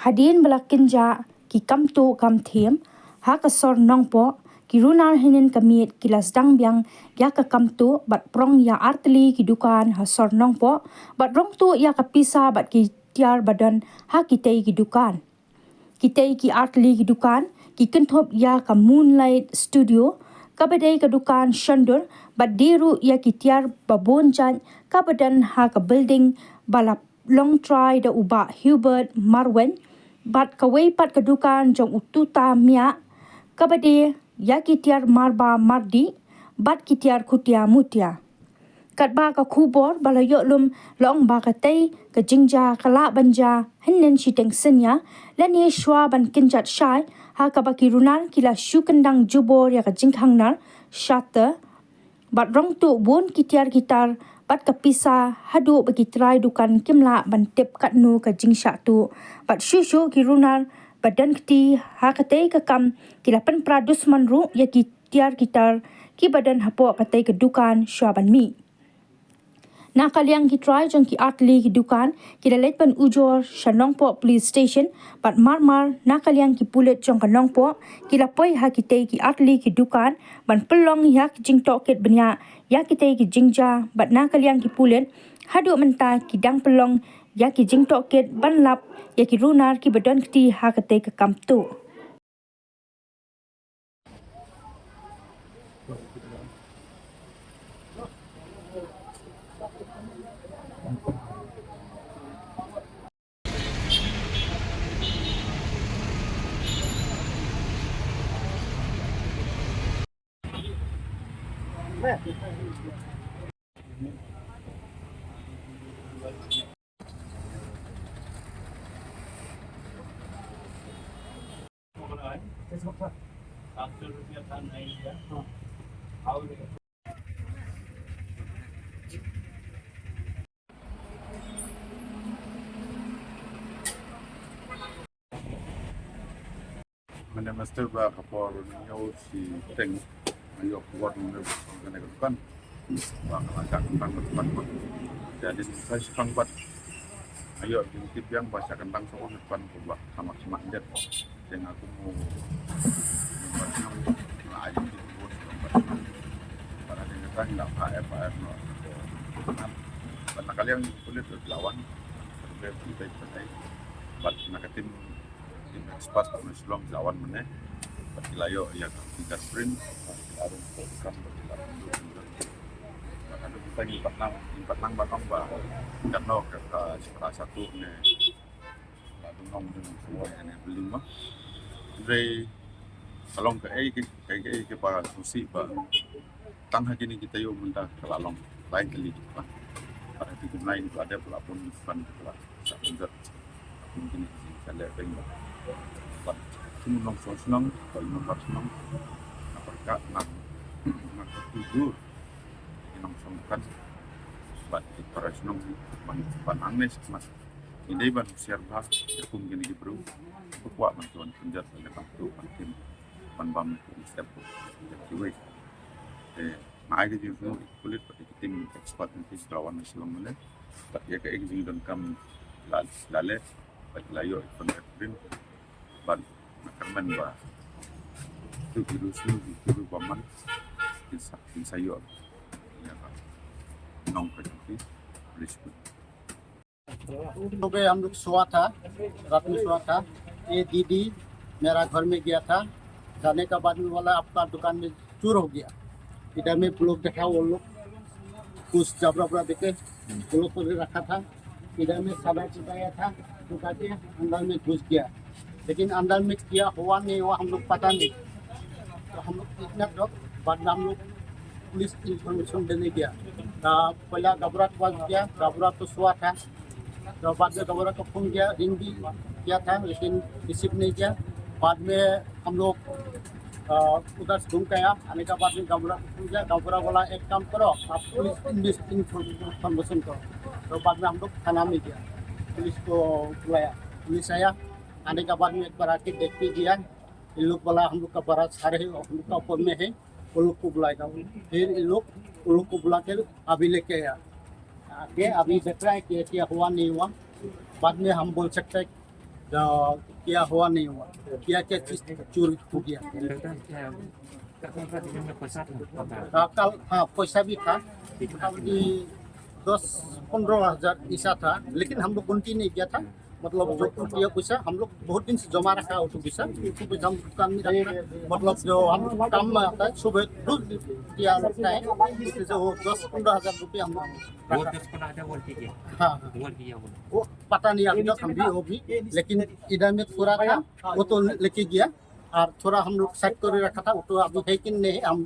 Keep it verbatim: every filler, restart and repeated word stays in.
Hadien ba la kynjah ki kam tuh kam thiem ha ka sor Nongpoh, ki runar hynnin ka miet ki la sdang biang ïa ka kam tuh bad prong ïa artylli ki dukan ha sor Nongpoh bad rong tuh ïa ka pisa bad ki tiar ba don ha kitei ki dukan. Kitei ki artylli ki dukan ki kynthup ïa ka Moonlight Studio, kaba dei ka dukan shondur, bad die ruh ïa ki tiar ba bun jait kaba don ha ka building ba la long trai da u Bah Hubert Marwein, bad kawei pat ka dukan jong u Tuta Miah, kaba die ïa ki tiar marba mardih bad ki tiar khutia mutia. Katba ka khubor ba la ïoh lum la ong ba katei ka jingjia ka lah ban jia hynnin shiteng synñia, lane shuwa ban kynjat shai, ha kaba ki runar ki la shu kyndang jubor ïa ka jingkhang nar, shutter, bad rong tuh bun ki tiar ki tar bad ka pisa, haduh ba ki trai dukan kim lah ban tip katno ka jingshah tuh. Bad shuh shuh ki runar ba don kti ha katei ka kam ki la pynpra dusmon ruh ïa ki tiar ki tar kiba don hapoh katei ka dukan shuwa ban mih. Na ka liang ki trai jong ki artylli ki dukan ki la leit ban ujor sha Nongpoh Police Station, bad marmar na ka liang ki pulit jong ka Nongpoh ki la poi ha kitei ki artylli ki dukan ban pynlong ïa ki jingtohkit bniah ïa kitei ki jingjia, bad na ka liang ki pulit haduh mynta ki dang pynlong ïa ki jingtohkit ban lap ïa ki runar kiba don kti ha katei ka kam tuh. Mynne mynstep ba ka por hynñiew shiteng nga ïoh khubor mynne ba ka dei ka dukan ba ka la shah kyndang ka dukan. Te hadien sa shipang pat nga ïoh jingtip biang ba shah kyndang sa ka dukan kumba ka mat smat jet. Te nga kum u ba shnong nga ai jingtip khubor sha ka dukan. Ba hadien kata ngi la phah F I R noh. Bad na ka liang pulit ruh ki la wan. Bad na ka tim Team expert na Shillong ki la wan mynne. Bad ki la ïoh ïa ka fingerprint, bad ki la rung photo kam, bad ki la rung. Bad haduh mynta ngim pat nang, ngim pat nang ban ong ba katno ka, ka shipara shatu ne la dungong dungong shuwa ïa ne building ma. Hynrei ka long kaei kaei kaei kaba sngewsih ba tang ha kine ki taïew mynta ka la long lai tylli ki dukan. Bad ha ki jingmlei ki la dep la bun ki dukan ki la shah pynjot. Kum kine ki jingshah leh beiñ. Bad kum u nongshong shnong, bad u nongbar shnong, nga pyrkhat nga, nga kyrkhu jur ïa ki nongshong dukan bad ki para shnong ban, ban hangne shakhmat. Ngi dei ban husiar bha ïa kum kine ki briew ba kwah ban wan pynjot ïa ka kam tuh ban tim ban bam ïa ki step ïa kiwei. Te nga ai ka jingsngew ïa ki pulit bad ïa ki team expert na ki ba wan na Shillong mynne. Bad ïa kaei ka jingdonkam la, la leh bad la ïoh ïa ka fingerprint. Bad nga kyrmen ba kito ki riewsniew kito ki riewbamon kin sa, kin sa ïoh ïa ka nongkynti. Respect. सुबह हम लोग सोया था, रात में सोया था। ये दीदी मेरा घर में गया था, जाने का बाद में बोला, "आपका दुकान में चोर हो गया।" इधर में ब्लॉक देखा, वो लोग कुछ जबरा बरा देके ब्लॉक करके रखा था। इधर में सामान छुपाया था, छुपा के अंदर में घुस गया। लेकिन अंदर में क्या हुआ नहीं हुआ हम लोग पता नहीं। तो हम लोग इतना डर, बाद में हम लोग पुलिस इंफॉर्मेशन देने गया। तो पहला गबरा के पास गया, गबरा तो सोया था। तो बाद में गबरा को फोन किया, रिंग भी किया था, लेकिन रिसीव नहीं किया। बाद में हम लोग, अ, उधर से घूम के आया, आने के बाद में गबरा को फोन किया, गबरा बोला, "एक काम करो, आप पुलिस इन्वेस्ट-, इंफॉर्मेशन करो।" तो बाद में हम लोग थाना में गया, पुलिस को बुलाया, पुलिस आया, आने के बाद में एक बार आके देख के गया, इन लोग बोला, "हम लोग का बड़ा सारे है, हम लोग का ऊपर में है, वो लोग को बुलाएगा।" फिर इन लोग, वो लोग को बुला के अभी लेके आया। आके अभी देख रहा है कि क्या हुआ, नहीं हुआ। बाद में हम बोल सकते हैं, क्या हुआ नहीं हुआ, क्या क्या चीज चोरी हो गया। पैसा था। हाँ, कल, हाँ, पैसा भी था। कल भी दस पन्द्रह हजार ऐसा था, लेकिन हम लोग गिनती नहीं किया था। मतलब जो रुपया पैसा हम लोग बहुत दिन से जमा रखा है, वो पैसा, वो पैसा हम दुकान में रखा है। मतलब जो हम काम में आता है, सुबह दूध दिया लगता है, इससे जो वो दस पन्द्रह हजार रुपया हम लोग वो रखा। दस पन्द्रह हजार वो ठीक है। हाँ, हाँ। वो ठीक है वो। वो पता नहीं अभी तक हम भी, वो भी, लेकिन इधर में थोड़ा था, वो तो लेके गया, और थोड़ा हम लोग सेट कर रखा था, वो तो अभी है कि नहीं, हम